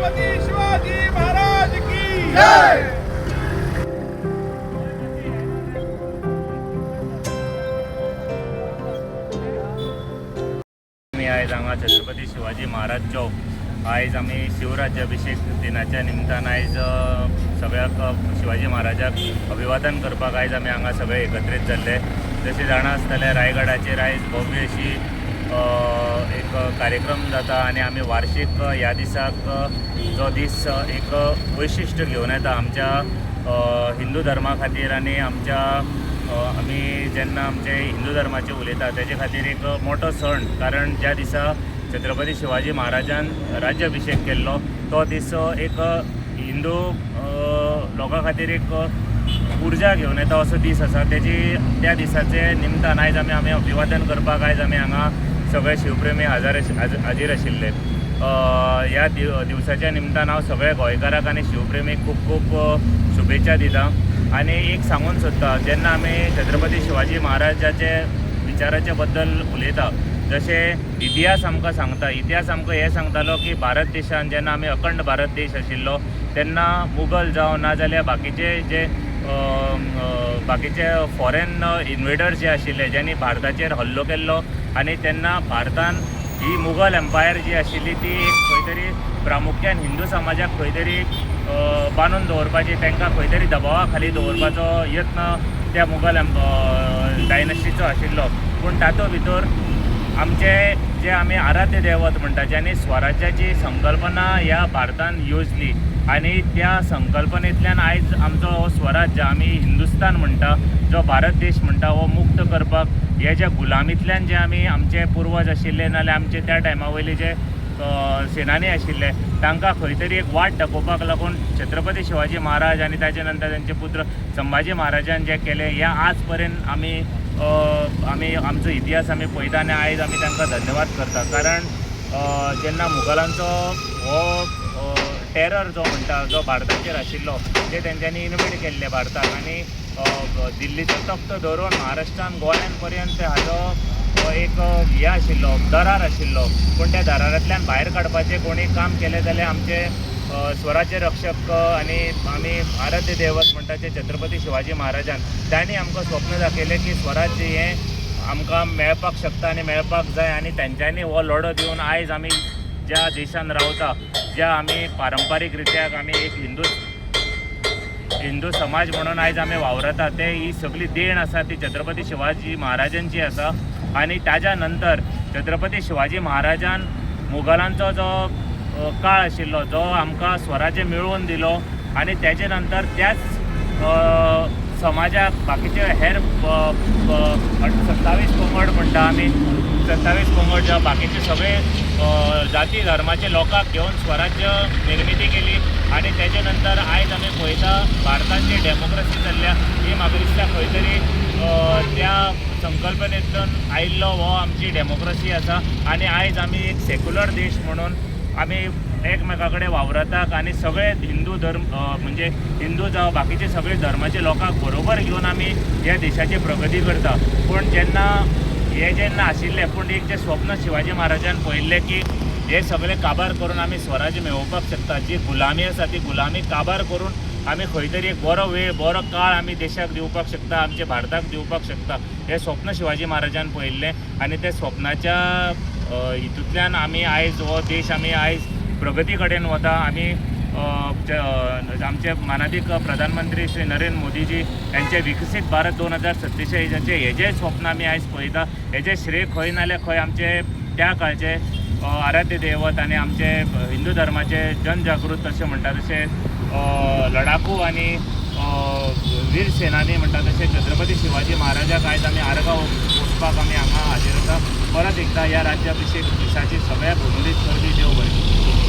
छत्रपती शिवाजी महाराज की जय. आमी आयज हांगा छत्रपती शिवाजी महाराज चौक आयज आमी शिवराज्याभिषेक दिनाच्या निमतान आयज सगळ्याक शिवाजी महाराजाक अभिवादन करपाक आयज आमी हांगा सगळे एकत्रीत जाल्ले. जशें जाणा आसतलें, रायगडाचेर आयज भव्य अशी एक कार्यक्रम जाता आनी आमी वार्षीक ह्या दिसाक जो दीस एक वैशिश्ट घेवन येता आमच्या हिंदू धर्मा खातीर आनी आमच्या आमी जेन्ना आमचे हिंदू धर्माचे उलयता तेजे खातीर एक मोठो सण, कारण ज्या दिसा छत्रपती शिवाजी महाराजान राज्याभिषेक केल्लो तो दीस एक हिंदू लोकां खातीर एक उर्जा घेवन येता असो दीस आसा. तेजी त्या दिसाचे निमतान आयज आमी आमी अभिवादन करपाक आयज आमी हांगा सगळे शिवप्रेमी हाजीर आशिल्ले. ह्या दिवसाच्या निमतान हांव सगळ्या गोंयकाराक आनी शिवप्रेमीक खूब खूब शुभेच्छा दिता आनी एक सांगून सोदता, जेन्ना आमी छत्रपती शिवाजी महाराजाचे विचाराचे बद्दल उलयता, जशें इतिहास आमकां सांगता, इतिहास आमकां हें सांगतालो की भारत देशान जेन्ना आमी अखंड भारत देश आशिल्लो तेन्ना मुगल जावं नाजाल्यार बाकीचे जे बाकीचे फॉरेन इन्वेडर्स जे आशिल्ले ज्यांनी भारताचेर हल्लो केल्लो आनी तेन्ना भारतान ही मुगल एम्पायर जी आशिल्ली ती एक खंय तरी प्रामुख्यान हिंदू समाजाक खंय तरी बांदून दवरपाची, तांकां खंय तरी दबावा खाली दवरपाचो यत्न त्या मुगल डायनस्टीचो आशिल्लो. पूण तातूंत भितर आमचे जे आमी आराध्य दैवत म्हणटा, ज्यांनी स्वराज्याची संकल्पना ह्या भारतान योजली आनी त्या संकल्पनेंतल्यान आयज आमचो हो स्वराज्य आमी हिंदुस्तान म्हणटा, जो भारत देश म्हणटा, हो मुक्त करपाक हे जे गुलामींतल्यान जे आमी आमचे पुर्वज आशिल्ले नाजाल्यार आमचे त्या टायमा वयले जे सेनानी आशिल्ले तांकां खंय तरी एक वाट दाखोवपाक लागून छत्रपती शिवाजी महाराज आनी ताजे नंतर तांचे पुत्र संभाजी महाराजान जें केलें हें आज पर्यंत आमी आमी आमचो इतिहास आमी पळयता आनी आयज आमी तांकां धन्यवाद करता. कारण जेन्ना मुगलांचो हो टेरर जो म्हणटा जो भारताचेर आशिल्लो, जे तेंच्यांनी इनवेड केल्ले भारताक आनी दिल्लीचो तख्त धरून महाराष्ट्रान गोंयान पर्यंत हाजो एक हें आशिल्लो, दरार आशिल्लो. पूण त्या दरारांतल्यान भायर काडपाचें कोणी काम केलें जाल्यार आमचे स्वराज्य रक्षक आनी आमी आराध्य दैवत म्हणटा ते छत्रपती शिवाजी महाराजान, तांणी आमकां स्वप्न दाखयलें की स्वराज्य हें आमकां मेळपाक शकता आनी मेळपाक जाय आनी तेंच्यांनी हो लढो दिवन आयज आमी ज्या देशान रावता, ज्या आमी पारंपारीक रित्याक आमी एक हिंदू समाज म्हणून आयज आमी वावरता, ते ही सगळी देण आसा ती छत्रपती शिवाजी महाराजांची आसा. आनी ताज्या नंतर छत्रपती शिवाजी महाराजान मुगलांचो जो काळ आशिल्लो जो आमकां स्वराज्य मेळोवन दिलो आनी तेजे नंतर त्याच समाजाक बाकीचे हेर 27 पंगड म्हणटा आमी, 27 पंगड ज्या बाकीचे सगळे जाती धर्माचे लोकांक घेवन स्वराज्य निर्मिती केली आनी तेजे नंतर आयज आमी पळयता भारतान जी डेमोक्रसी चल्ल्या ही म्हाका दिसता खंय तरी त्या संकल्पनेंतल्यान आयिल्लो हो आमची डेमोक्रसी आसा. आनी आयज आमी एक सेक्युलर देश म्हणून आमी एकमेका कडेन वावरतात आनी सगळे हिंदू धर्म म्हणजे हिंदू जावं बाकीचे सगळे धर्माचे लोकांक बरोबर घेवन आमी ह्या देशाची प्रगती करता. पूण जेन्ना हे जेन्ना आशिल्लें, पूण एक जें स्वप्न शिवाजी महाराजान पळयल्लें की हे सगळे काबार करून आमी स्वराज्य मेळोवपाक शकता, जी गुलामी आसा ती गुलामी काबार करून आमी खंय तरी एक बरो वेळ बरो काळ आमी देशाक दिवपाक शकता, आमच्या भारताक दिवपाक शकता, हें स्वप्न शिवाजी महाराजान पळयल्लें आनी त्या स्वप्नाच्या हितूंतल्यान आमी आयज हो देश आमी आयज प्रगती कडेन वता. आमी आमचे मानादीक प्रधानमंत्री श्री नरेंद्र मोदीजी यांचे विकसीत भारत 2047 हेजें स्वप्न आमी आयज पळयता. हेजें श्रेय खंय नाल्यार खंय आमचे त्या काळचे आराध्य दैवत आनी आमचे हिंदू धर्माचे जनजागृत अशें म्हणटा तशें लडाकू आनी वीर सेनानी म्हणटा तशें छत्रपती शिवाजी महाराजाक आयज आमी आर्गां ओंपपाक आमी हांगा हाजीर आसा. परत एकदां ह्या राज्याभिषेक दिसाची सगळ्याक हुनदीत करपी. देव बरें.